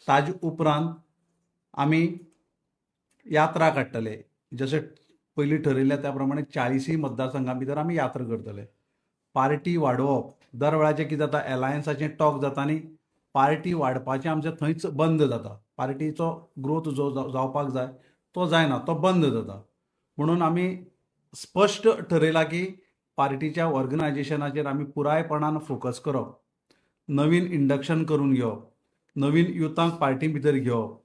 ताजे उपरांत आमी यात्रा काडटले. जशें पयलीं ठरयल्लें त्या प्रमाणे 40 मतदारसंघां भितर आमी यात्रा करतले. पार्टी वाडोवप, दर वेळाचें कितें जाता, एलायन्साचें टॉक जाता आनी पार्टी वाडपाचें आमचें थंयच बंद जाता. पार्टीचो ग्रोथ जो जावपाक जाय तो जायना, तो बंद जाता. म्हणून आमी स्पश्ट ठरयलां की पार्टीच्या ऑर्गनायजेशनाचेर आमी पुरायपणान फोकस करप, नवीन इंडक्शन करून घेवप, नवीन युथांक पार्टी भितर घेवप,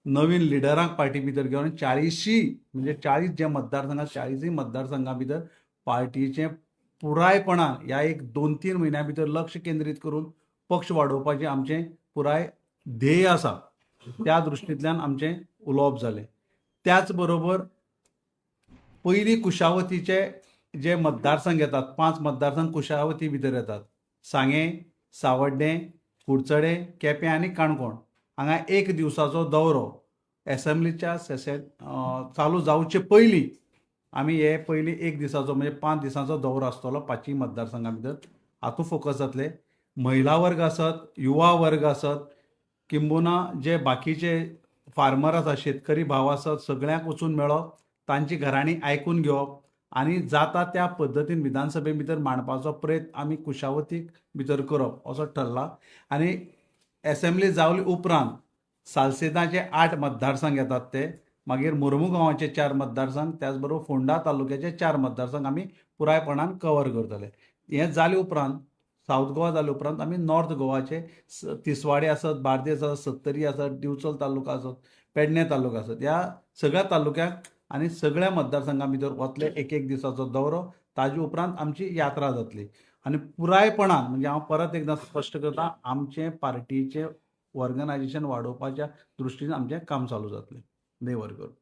नवीन लिडरांक पार्टी भितर घेवन 40 म्हणजे 40 जे मतदारसंघ 40 मतदारसंघां भितर पार्टीचें पुरायपणान ह्या एक 2-3 म्हयन्यां भितर लक्ष केंद्रीत करून पक्ष वाडोवपाचें आमचें पुराय ध्येय आसा. त्या दृश्टींतल्यान आमचें उलोवप जालें. त्याच बरोबर पयलीं कुशावतीचे जे मतदारसंघ येतात, 5 मतदारसंघ कुशावती भितर येतात, सांगें, सावड्डें, कुडचडें, केपें आनी काणकोण. हांगा एक दिवसाचो दौरो एसेंब्लीच्या सेशन चालू जावचे पयलीं आमी हे पयलीं एक दिसाचो म्हणजे 5 दिसांचो दौरो आसतलो 5 मतदारसंघां भितर. हातूंत फोकस जातले. महिला वर्ग आसत, युवा वर्ग आसत, किंबहुना जे बाकीचे फार्मर आसा, शेतकरी भाव आसत, सगळ्यांक वचून मेळप, तांची घराणीं आयकून घेवप आनी जाता त्या पद्दतीन विधानसभे भितर मांडपाचो प्रयत्न आमी कुशावतीक भितर करप असो ठरला. आनी एसेंब्ली जावली उपरांत सालसेताचे 8 मतदारसंघ येतात ते, मागीर मुर्मुगांवाचे 4 मतदारसंघ, त्याच बरोबर फोंडा तालुक्याचे 4 मतदारसंघ आमी पुरायपणान कवर करतले. हें जाले उपरांत सावथ गोवा जाले उपरांत आमी नॉर्थ गोवाचे तिसवाडे आसत, बार्देस आसत, सत्तरी आसत, दिवचल तालुका आसत, पेडणे तालुका आसत, ह्या सगळ्या तालुक्याक आनी सगळ्या मतदारसंघां भितर वतले एक एक दिसाचो दौरो. ताजे उपरांत आमची यात्रा जातली. आनी पुरायपणान म्हणजे हांव परत एकदां स्पश्ट करता, आमचें पार्टीचें ऑर्गनायजेशन वाडोवपाच्या दृश्टीन आमचें काम चालू जातलें. देव बरें करूं.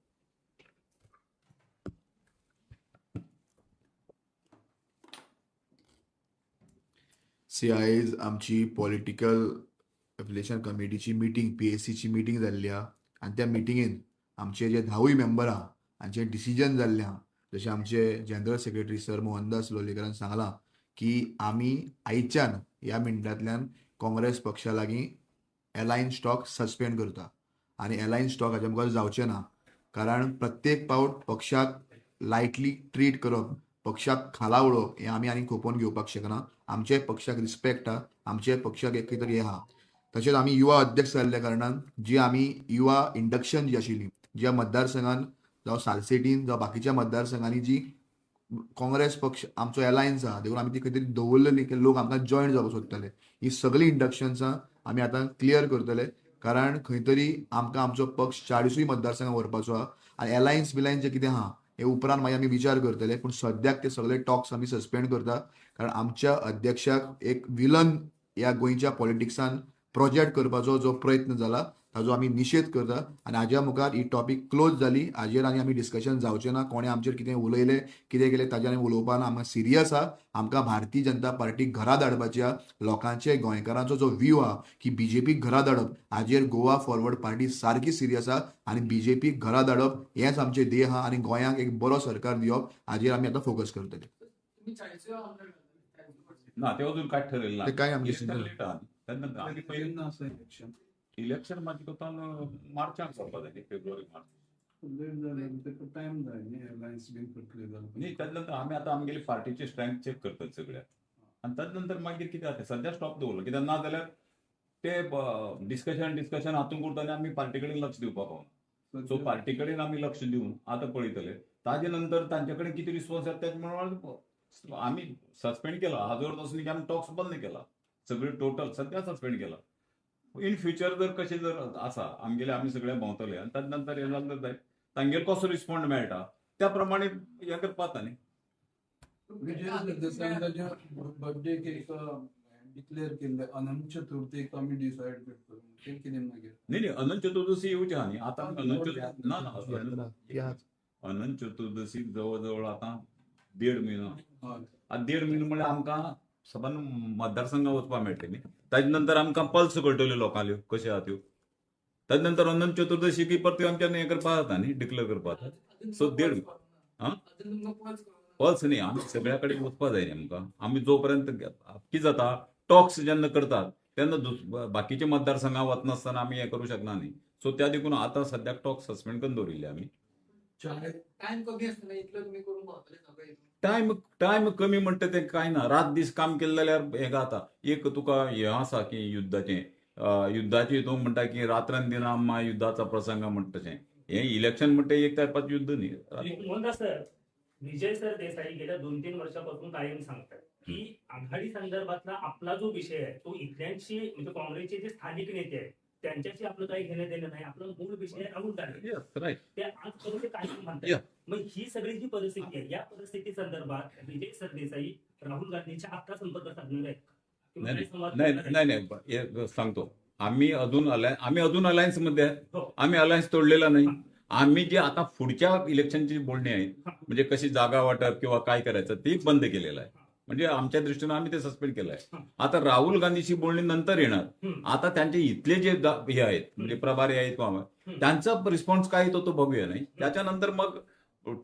सी आयज आमची पॉलिटिकल एफिलिएशन कमिटीची मिटींग, PACची मिटींग जाल्ली आहा आनी त्या मिटिंगेन आमचे जे 10 मेंबर आहा हांचे डिसिजन जाल्लें आहा. जशें आमचे जनरल सेक्रेटरी सर मोहनदास लोलयेकरान सांगलां की आमी आयच्यान ह्या मिनटांतल्यान काँग्रेस पक्षा लागीं एलायन्स स्टॉक सस्पेंड करता आनी एलायन्स स्टॉक हाच्या मुखार जावचें ना, कारण प्रत्येक पावट पक्षाक लायटली ट्रीट करप, पक्षाक खाला उडोवप हें आमी आनी खोपोवन घेवपाक शकना. आमचे पक्षाक रिस्पेक्ट आहा, आमचे पक्षाक एक कितें तरी हें आहा. तशेंच आमी युवा अध्यक्ष जाल्ल्या कारणान जी आमी युवा इंडक्शन जी आशिल्ली, ज्या मतदारसंघान जावं सालसेटीन जावं बाकीच्या मतदारसंघांनी जी काँग्रेस पक्ष आमचो एलायन्स आहा देखून आमी ती खंय तरी दवरलेली की लोक आमकां जॉयन जावपाक सोदताले. ही सगळीं इंडक्शन्सां आमी आतां क्लियर करतले, कारण खंय तरी आमकां आमचो पक्ष 40 मतदारसंघां व्हरपाचो आहा आनी एलायन्स बिलायन्स जे कितें आहा हे उपरांत मागीर आमी विचार करतले. पूण सद्याक ते सगळे टॉक्स आमी सस्पेंड करता, कारण आमच्या अध्यक्षाक एक विलन ह्या गोंयच्या पॉलिटिक्सान प्रोजेक्ट करपाचो जो प्रयत्न जाला ताजो आमी निशेध करता आनी हाज्या मुखार ही टॉपीक क्लोज जाली. हाजेर आनी आमी डिस्कशन जावचें ना. कोणें आमचेर कितें उलयलें कितें केलें ताजेर आमी उलोवपा ना. आमकां सिरियस आहा, आमकां भारतीय जनता पार्टी घरा धाडपाची आहा. लोकांचे गोंयकारांचो जो व्यू आहा की बीजेपी घरा धाडप, हाजेर गोवा फॉरवर्ड पार्टी सारकी सिरियस आहा आनी बीजेपी घरा धाडप हेंच आमचें ध्येय आहा आनी गोंयांक एक बरो सरकार दिवप हाजेर आमी आतां फोकस करतले. ना ते अजून काय ठरयलें ना, ते काय आमचें इलेक्शन इलेक्शन मातशें कोतान मार्चाक जावपा जाय, फेब्रुवारी मार्च टायम जाय न्ही एलायन्स बीन करतले जाल्यार. न्ही, ताजे नंतर आमी आतां आमगेली पार्टीची स्ट्रेंथ चॅक करतात सगळ्या आनी ताजे नंतर मागीर कितें जाता, सद्या स्टॉप दवरलो कित्याक ना जाल्यार ते डिस्कशन डिस्कशन हातूंत उरता आनी आमी पार्टी कडेन लक्ष दिवपाक पावना. सो पार्टी कडेन आमी लक्ष दिवन आतां पळयतले, ताजे नंतर तांचे कडेन कितें रिस्पॉन्स येता तेजे म्हणून आमी सस्पेंड केला. हाजो अर्थ असो न्ही की आमी टॉक्स बंद केला, सगळे टोटल सद्या सस्पेंड केला. इन फ्युचर जर कशें जर आसा आमगेले आमी सगळे भोंवतले आनी ताजे नंतर हें जालें जाय तांगेर कसो रिस्पॉन्ड मेळटा त्या प्रमाणे हें करपाक जाता न्ही. Vijay Sardesai birthday cake declare केल्ले अनंत चतुर्थीक आमी डिसायड करतले तें कितें मागीर? न्ही न्ही, अनंत चतुर्दशी येवची आहा न्ही आतां. अनंत ना ना, अनंत चतुर्दशी जवळ जवळ आतां 1.5 म्हयनो, आतां 1.5 म्हयनो म्हणल्यार आमकां सबंद मतदारसंघात वचपाक मेळटलें न्ही. ताजे नंतर आमकां पल्स कळटल्यो लोकांल्यो कश्यो आहा त्यो. ताजे नंतर अनंत चतुर्दशी की परती आमच्यान हें करपाक जाता न्ही, डिक्लेअर करपाक जाता. सो 1.5 पल्स न्ही, आमी सगळ्या कडेन वचपाक जाय न्ही आमकां. आमी जो पर्यंत कितें जाता टॉक्स जेन्ना करतात तेन्ना बाकीचे मतदारसंघां वचनासतना आमी हें करूं शकना न्ही. सो त्या देखून आतां सद्याक टॉक सस्पेंड करून दवरिल्ले आमी. टायम कमी आसतना इतलो तुमी करूंक पावतले सगळें? टायम टायम कमी म्हणटा तें कांय ना, रात दीस काम केलें जाल्यार हें जाता. एक तुका हें आसा की युद्धाचें युद्धाचें हितून म्हणटा की रात्रान दिना आम्हा युद्धाचा प्रसंग म्हणटा तशें हें इलेक्शन म्हणटा एक टायपाचें युद्ध न्ही. मोहनदास सर, विजय सरदेसाई गेल्या 2-3 वर्षापासून कायम सांगतात की आघाडी संदर्भातला आपला जो विषय आहे तो इथल्यांशी म्हणजे काँग्रेसचे जे स्थानिक नेते आहेत त्यांच्याशी आपलं काही घेणं देणं नाही, आपला मूळ विषय राहुल गांधी. राईट, ते आजपर्यंत कायम म्हणतात. मग ही सगळी जी परिस्थिती आहे या परिस्थिती संदर्भात विजय सरदेसाई राहुल गांधींच्या आता संपर्क साधणार आहेत? नाही नाही नाही, सांगतो आम्ही अजून अलायन्स मध्ये आहे, आम्ही अलायन्स तोडलेला नाही. आम्ही जे आता पुढच्या इलेक्शनची बोलणी आहेत म्हणजे कशी जागा वाटप किंवा काय करायचं ते बंद केलेलं आहे, म्हणजे आमच्या दृष्टीनं आम्ही ते सस्पेंड केलं आहे. आता राहुल गांधीची बोलणी नंतर येणार. आता त्यांचे इथले जे हे आहेत म्हणजे प्रभारी आहेत किंवा त्यांचा रिस्पॉन्स काय येतो तो बघूया, नाही त्याच्यानंतर मग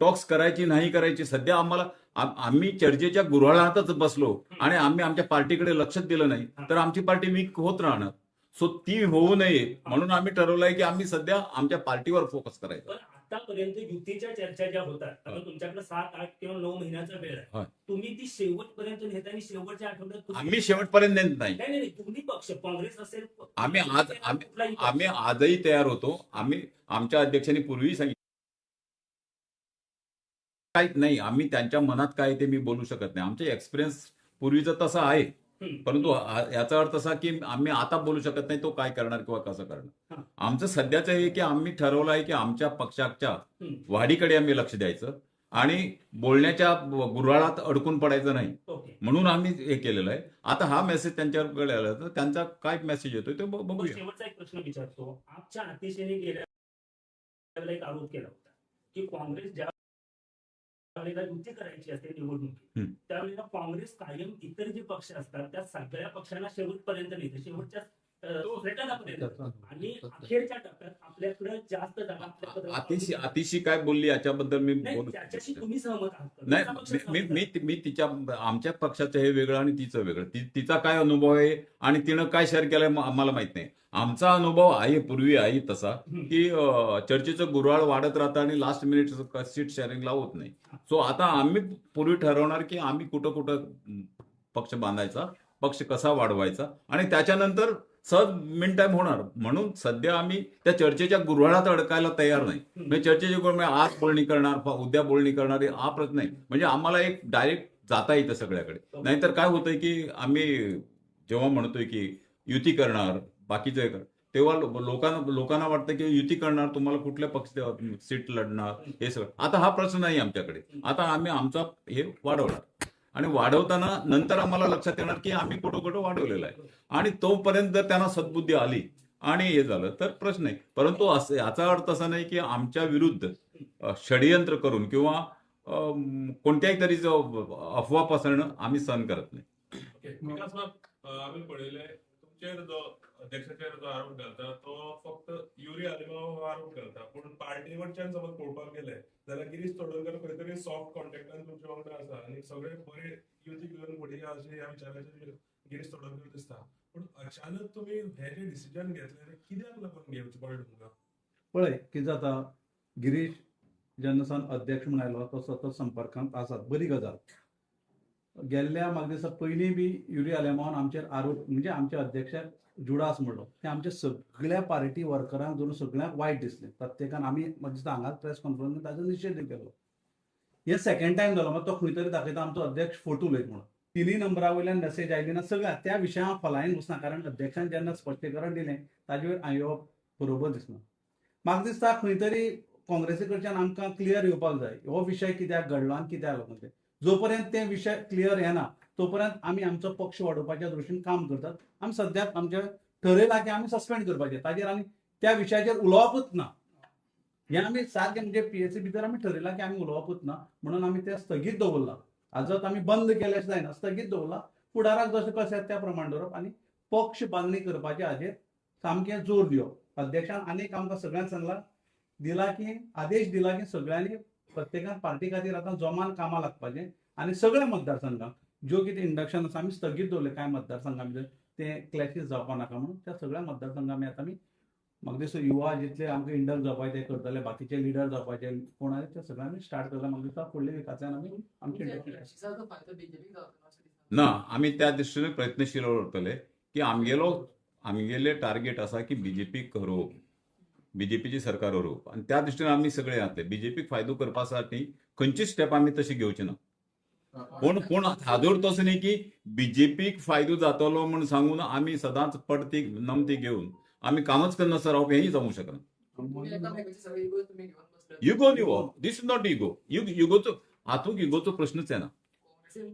टॉक्स करायची नाही करायची. सध्या आम्हाला आम्ही चर्चेच्या गुऱ्हाळातच बसलो आणि आम्ही आमच्या पार्टीकडे लक्षच दिलं नाही तर आमची पार्टी वीक होत राहणार. सो ती होऊ नये म्हणून आम्ही ठरवलंय की आम्ही सध्या आमच्या पार्टीवर फोकस करायचं. पण आतापर्यंत युतीच्या चर्चा ज्या होतात, आता तुमच्याकडे 7, 8 किंवा 9 महिन्याचा वेळ आहे, तुम्ही ती शेवटपर्यंत नेता आणि शेवटच्या आठवड्यात आम्ही शेवटपर्यंत नेत नाही. नाही, दोन्ही पक्ष काँग्रेस असेल आम्ही आज आम्ही आजही तयार होतो. आम्ही आमच्या अध्यक्षांनी पूर्वी सांगितलं काहीच नाही, आम्ही त्यांच्या मनात काय ते मी बोलू शकत नाही. आमचे एक्सपिरियन्स पूर्वीचा तसा आहे, परंतु याचा अर्थ असा की आम्ही आता बोलू शकत नाही तो काय करणार किंवा कसं करणार. आमचं सध्याचं हे की आम्ही ठरवलं आहे की आमच्या पक्षाच्या वाढीकडे आम्ही लक्ष द्यायचं आणि बोलण्याच्या गुऱ्हाळात अडकून पडायचं नाही म्हणून आम्ही हे केलेलं आहे. आता हा मेसेज त्यांच्याकडे आला तर त्यांचा काय मेसेज येतोय ते बघूया. शेवटचा एक प्रश्न विचारतो. आमच्या अतिशयने गेल्या एक आरोप केला होता की काँग्रेस ज्या वेळेला युती करायची असते निवडणुकीत त्यावेळेला काँग्रेस कायम इतर जे पक्ष असतात त्या सगळ्या पक्षांना शेवटपर्यंत नेते, शेवटच्या सेकंदापर्यंत, आणि अखेरच्या टप्प्यात आपल्याकडे जास्त जागा. अतिशी काय बोलली याच्याबद्दल मी बोलू त्याच्याशी तुम्ही सहमत आहात? नाही, मी मी तिच्या आमच्या पक्षाचं हे वेगळं आणि तिचं वेगळं. तिचा काय अनुभव आहे आणि तिनं काय शेअर केलंय आम्हाला माहित नाही. आमचा अनुभव आहे पूर्वी आहे तसा की चर्चेचं गुऱ्हाळ वाढत राहतं आणि लास्ट मिनिट सीट शेअरिंगला होत नाही. सो आता आम्ही पूर्वी ठरवणार की आम्ही कुठं कुठं पक्ष बांधायचा, पक्ष कसा वाढवायचा आणि त्याच्यानंतर सहज मिन टाइम होणार. म्हणून सध्या आम्ही त्या चर्चेच्या गुऱ्हाळात अडकायला तयार नाही. म्हणजे चर्चेच्या गुऱ्हाळ आज बोलणी करणार उद्या बोलणी करणार हा प्रश्न नाही. म्हणजे आम्हाला एक डायरेक्ट जाता येतं सगळ्याकडे. नाहीतर काय होतंय की आम्ही जेव्हा म्हणतोय की युती करणार बाकीचं हे कर, तेव्हा लोकांना वाटतं की युती करणार तुम्हाला कुठल्या पक्ष सीट लढणार हे सगळं. आता हा प्रश्न नाही आमच्याकडे. आता आम्ही आमचा हे वाढवणार आणि वाढवताना नंतर आम्हाला लक्षात येणार की आम्ही कुठं कुठं वाढवलेलं आहे आणि तोपर्यंत जर त्यांना सद्बुद्धी आली आणि हे झालं तर प्रश्न नाही. परंतु असं याचा अर्थ असा नाही की आमच्या विरुद्ध षडयंत्र करून किंवा कोणत्याही तरीचं अफवा पसरणं आम्ही सहन करत नाही. आम्ही पळयले तुमचेर जो अध्यक्षाचेर जो आरोप घालता तो फक्त युरी आलेमांव आरोप घालता, पूण पार्टी वटच्यान समज पळोवपाक गेले जाल्यार गिरीश चोडणकर खंय तरी सॉफ्ट कॉन्टेक्टान तुमच्या वांगडा आसा आनी सगळे बरे युती घेवन फुडें या अशें ह्या विचाराचेर गिरीश चोडणकर दिसता. पूण अचानक तुमी हे जे डिसिजन घेतले ते कित्याक लागून घेवचें पडलें तुमकां? पळय कितें जाता, गिरीश जेन्ना सावन अध्यक्ष म्हूण आयलो तो सतत संपर्कांत आसात. बरी गजाल. गेल्ल्या म्हाका दिसता पयलीं बी युरी आलेमांवान आमचेर आरोप म्हणजे आमच्या अध्यक्षाक जुडास म्हणलो तें आमच्या सगळ्या पार्टी वर्करांक धरून सगळ्यांक वायट दिसलें. प्रत्येकान आमी म्हाका दिसता हांगाच प्रेस कॉन्फरन्स ताजो निशेध केलो. हें सेकंड टायम जालो, मागीर तो खंय तरी दाखयता आमचो अध्यक्ष फोटो उलयत म्हणून. 3 नंबरा वयल्यान मेसेज आयली ना सगळ्या त्या विशया हांव खोलायेन वचना, कारण अध्यक्षान जेन्ना स्पश्टीकरण दिलें ताजे वयर हांवें येवप बरोबर दिसना. म्हाका दिसता खंय तरी काँग्रेसी कडच्यान आमकां क्लियर येवपाक जाय हो विशय कित्याक घडलो आनी कित्याक लागून ते. जोपर्यंत ते विशय क्लियर येना तोपर्यंत आमी आमचो पक्ष वाडोवपाच्या दृश्टीन काम करतात. आमी सद्याक आमचें ठरयलां की आमी सस्पेंड करपाचें, ताजेर आमी त्या विशयाचेर उलोवपूच ना. हें आमी सारकें म्हणजे पीएसी भितर आमी ठरयलां की आमी उलोवपूच ना म्हणून आमी तें स्थगीत दवरलां. आजच आमी बंद केलें अशें जायना, स्थगीत दवरलां. फुडाराक जशें कशें त्या प्रमाण दवरप आनी पक्ष बांदणी करपाचे हाजेर सामकें जोर दिवप. अध्यक्षान आनीक आमकां सगळ्यांक सांगलां दिला की आदेश दिला की सगळ्यांनी प्रत्येकान पार्टी खातीर आतां जोमान कामां लागपाचें आनी सगळ्या मतदारसंघांक ज्यो कितें इंडक्शन आसा आमी स्थगीत दवरलें कांय मतदारसंघां भितर ते ते क्लॅशीस जावपा नाका म्हणून त्या सगळ्या मतदारसंघांत आमी आतां आमी म्हाका दिसता युवा जितले आमकां इंडल्ज जावपाचे ते करतले, बाकीचे लिडर जावपाचे कोण आसा ते सगळे आमी स्टार्ट करतले. म्हाका दिसता फुडल्या विकासान आमी आमचे क्लॅशिसाचो फायदो बीजेपीक जावचो ना अशें दिसता. ना, आमी त्या दृश्टीने प्रयत्नशील उरतले की आमगेले टार्गेट आसा की बीजेपीक हरोवप, बीजेपीची सरकार हरोवप, आनी त्या दृश्टीन आमी सगळे जातले. बीजेपीक फायदो करपा साठी खंयची स्टेप आमी तशी घेवची ना. कोण कोण हाजो अर्थ असो न्ही की बीजेपीक फायदो जातलो म्हूण सांगून आमी सदांच पडती नमती घेवन आमी कामच करनासतना रावप हेंय जावंक शकना. तुम्ही एकामेकाचे सगळे इगो तुम्ही घेवन बसले. इगो न्ही हो, this is not ego. युगोचो हातूंत युगोचो प्रश्नच येना. काँग्रेसीन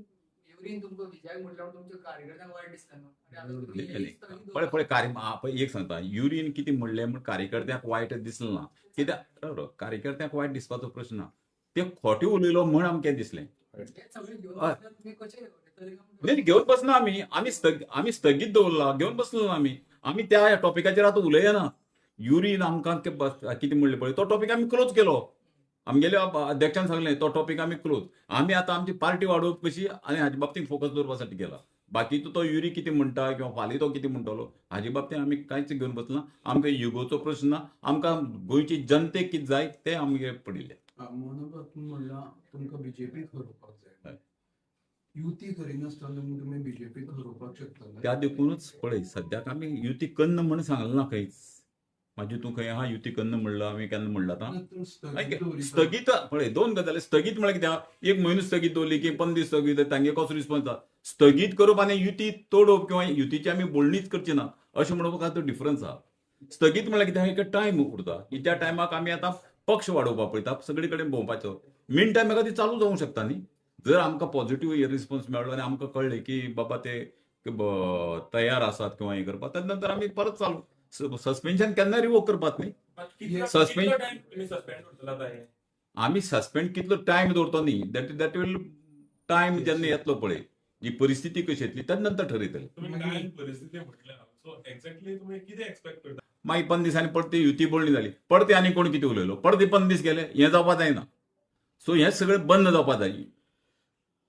युरीन तुमकां विजयाक म्हटल्यावर तुमच्या कार्यकर्त्यांक वायट दिसलें न्हू. आनी आतां तुमी नाही, नाही. स्थगीत पळय पळय कार्य एक सांगता, युरीन कितें म्हणलें म्हूण कार्यकर्त्यांक वायट दिसलें ना. कित्याक राव राव, कार्यकर्त्यांक वायट दिसपाचो प्रश्न ना, ते खोटें उलयलो म्हूण आमकां दिसलें. हे सगळे घेवन हय. बसल्यार तुमी कशें उलयतले काय म्हणून? नाही, घेवन बसना आमी, आमी स्थगीत दवरला, घेवन बसलो ना आमी. आमी त्या टॉपिकाचेर आतां उलयना. युरीन आमकां कितें म्हणलें पळय तो टॉपीक आमी क्लोज केलो. आमगेल्या अध्यक्षान सांगलें तो टॉपीक आमी क्लोज. आमी आतां आमची पार्टी वाडोवप कशी आनी हाजे बाबतींत फोकस दवरपा साठी केला. बाकी तो युरी कितें म्हणटा किंवा फाल्यां तो कितें म्हणटलो हाजे बाबतींत आमी कांयच घेवन बसना. आमकां युगोचो प्रश्न ना, आमकां गोंयची जनतेक कितें जाय तें आमगे पडिल्लें. म्हणून म्हणलां तुमकां बीजेपीक हरोवपाक जाय. हय. युती करिनासतना तुमी बीजेपीक हरोवपाक शकतले. त्या देखूनच पळय सद्याक आमी युती कन्न म्हण सांगलें ना खंयच. मागीर तूं खंय आहा युती कन्न म्हणलां आमी केन्ना म्हणलां आतां? स्थगीत पळय दोन गजाली. स्थगीत म्हळ्यार कितें, एक म्हयनो स्थगीत दवरली की 15 दीस स्थगीत, तांगे कसो रिस्पॉन्स जाता. स्थगीत करप आनी युती तोडप किंवा युतीची आमी बोलणीच करची ना अशें म्हणपाक तो डिफरन्स आहा. स्थगीत म्हळ्यार कितें, एक टायम उरता की त्या टायमाक आमी आतां पक्ष वाडोवपाक पळयता, सगळे कडेन भोंवपाचो. मीन टायम एका ती चालू जावंक शकता न्ही. जर आमकां पॉझिटिव्ह रिस्पॉन्स मेळ्ळो आनी आमकां कळ्ळें की बाबा ते तयार आसात किंवा हें करपाक, तेन्ना नंतर आमी परत चालू. सस्पेन्शन केन्ना रिवोक करपाक न्ही. सस्पेंड आमी सस्पेंड कितलो टायम दवरतो न्ही, that that will time जेन्ना येतलो पळय जी परिस्थिती कशी येतली तेन्ना नंतर ठरयतले. परिस्थिती म्हटल्या सो एक्झॅक्टली तुमी कितें एक्सपेक्ट करता? मागीर 15 दिसांनी परती युती बोलणी जाली, परते आनी कोण कितें उलयलो, परते 15 दीस गेले, हें जावपा जायना. सो हें सगळें बंद जावपा जाय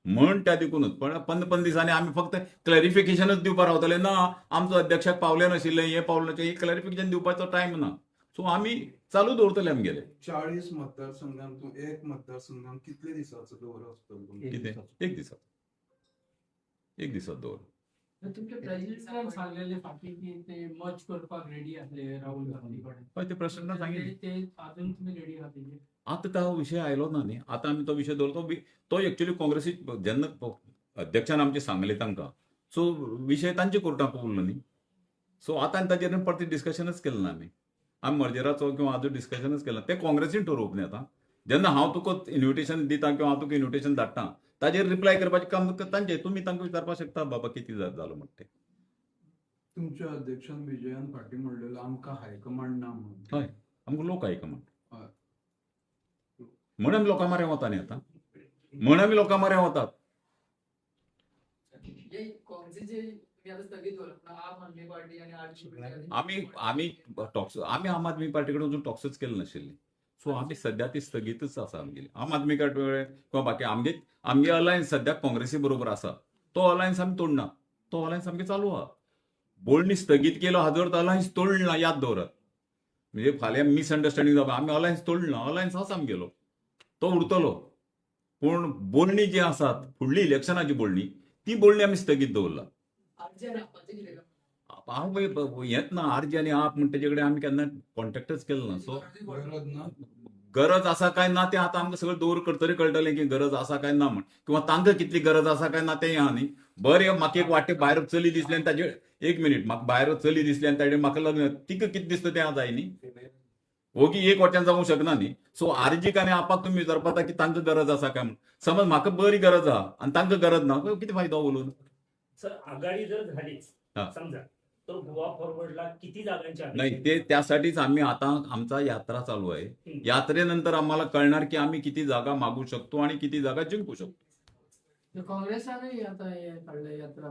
म्हण त्या देखूनच. पण 15 दिसांनी आमी फक्त क्लॅरिफिकेशनच दिवपा रावतले ना, आमचो अध्यक्षाक पावलें नाशिल्लें, हें पावलें नाशिल्लें, हें क्लॅरिफिकेशन दिवपाचो टायम ना. सो आमी चालू दवरतले आमगेले. 40 मतदारसंघांत एक मतदारसंघांत कितले दिसाचो दवरो आसतलो? कितें एक दिसात, एक दिसात दवर. तुमचे प्रेसिडेंटान सांगलेले फाटीं की ते मर्ज करपाक रेडी आसले राहुल गांधी कडेन. हय, ते प्रेसिडेंटान सांगिल्लें. ते अजून तुमी रेडी आहा तेजेर? आतां तो विशय आयलो ना न्ही, आतां आमी तो विशय दवरलो. तो एक्चुअली काँग्रेसी जेन्ना अध्यक्षान आमचे सांगलें तांकां, सो विशय तांचे कोर्टाक उरलो न्ही. सो आतां आनी ताजेर परतें डिस्कशनच केलें ना आमी. आमी मर्जराचो किंवा आजून डिस्कशनच केलें ना, तें काँग्रेसीन ठरोवप न्ही. आतां जेन्ना हांव तुका इन्विटेशन दिता किंवा हांव तुका इन्विटेशन धाडटा ताजेर रिप्लाय करपाचें काम तांचें, तुमी तांकां विचारपाक शकता बाबा कितें जालो म्हणटा तें. तुमच्या अध्यक्षान विजयान फाटीं म्हणलेलो आमकां हायकमांड ना म्हणून. हय, आमकां लोक हायकमांड हय. म्हण आमी लोकां माऱ्या वता न्ही आतां, म्हण आमी लोकां माऱ्या वतात. आमी आमी टॉक्स आमी आम आदमी पार्टी कडेन अजून टॉक्सच केले नाशिल्ली. सो आमी सद्या ती स्थगीतच आसा आमगेली. आम आदमी पार्टी कडेन किंवा बाकी आमगे आमगे अलायन्स सद्याक काँग्रेसी बरोबर आसा, तो अलायन्स आमी तोडना, तो अलायन्स आमगे चालू आहा. बोलणी स्थगीत केलो हाजो अर्थ अलायन्स तोडना, याद दवरात. म्हणजे फाल्यां मिसअंडरस्टँडींग जावपा, आमी अलायन्स तोडना, अलायन्स आसा आमगेलो, तो उरतलो. पूण बोलणी जी आसात फुडली इलेक्शनाची बोलणी, ती बोलणी आमी स्थगीत दवरला. हांव हेंच ना, आरजी आनी आप म्हण तेजे कडेन आमी केन्ना कॉन्टेक्टच केलो ना. सो गरज आसा काय ना तें आतां आमकां सगळें दवर करतरी कळटलें की गरज आसा काय ना म्हण, किंवा तांकां कितली गरज आसा काय ना तें आहा न्ही. बरें, म्हाका एक वाटे भायर चली दिसलें आनी ताजे एक मिनीट, म्हाका भायर चली दिसलें आनी ताजे म्हाका लग्न, तिका कितें दिसता तें जाय न्ही, ओगी एक वाट्यान जावंक शकना न्ही. सो आरजीक आनी आपाक तुमी विचारपा की तांकां गरज आसा काय म्हण. समज म्हाका बरी गरज आहा आनी तांकां गरज ना, कितें फायदो उलोवन? सर, आघाडी जर झालीच समजा, तर गोवा फॉरवर्डला किती जागांची? नाही, ते त्यासाठीच आम्ही आता आमचा यात्रा चालू आहे. यात्रेनंतर आम्हाला कळणार की आम्ही किती जागा मागू शकतो आणि किती जागा जिंकू शकतो. काँग्रेसानूय आता हे काडले यात्रा.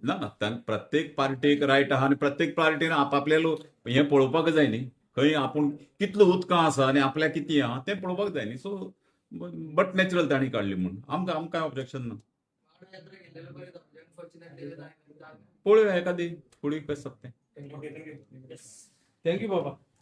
ना ना, प्रत्येक पार्टीक रायट आहा आनी प्रत्येक पार्टीन आपापले लोक हें पळोवपाक जाय न्ही, खंय आपूण कितलो उदकां आसा आनी आपल्याक कितें आहा तें पळोवपाक जाय न्ही. सो बट नॅचरल तांणी काडली म्हूण आमकां आमकां ऑब्जेक्शन ना. पळोवया एखादी फुडें कशें जाता तें. Yes. Thank you बाबा.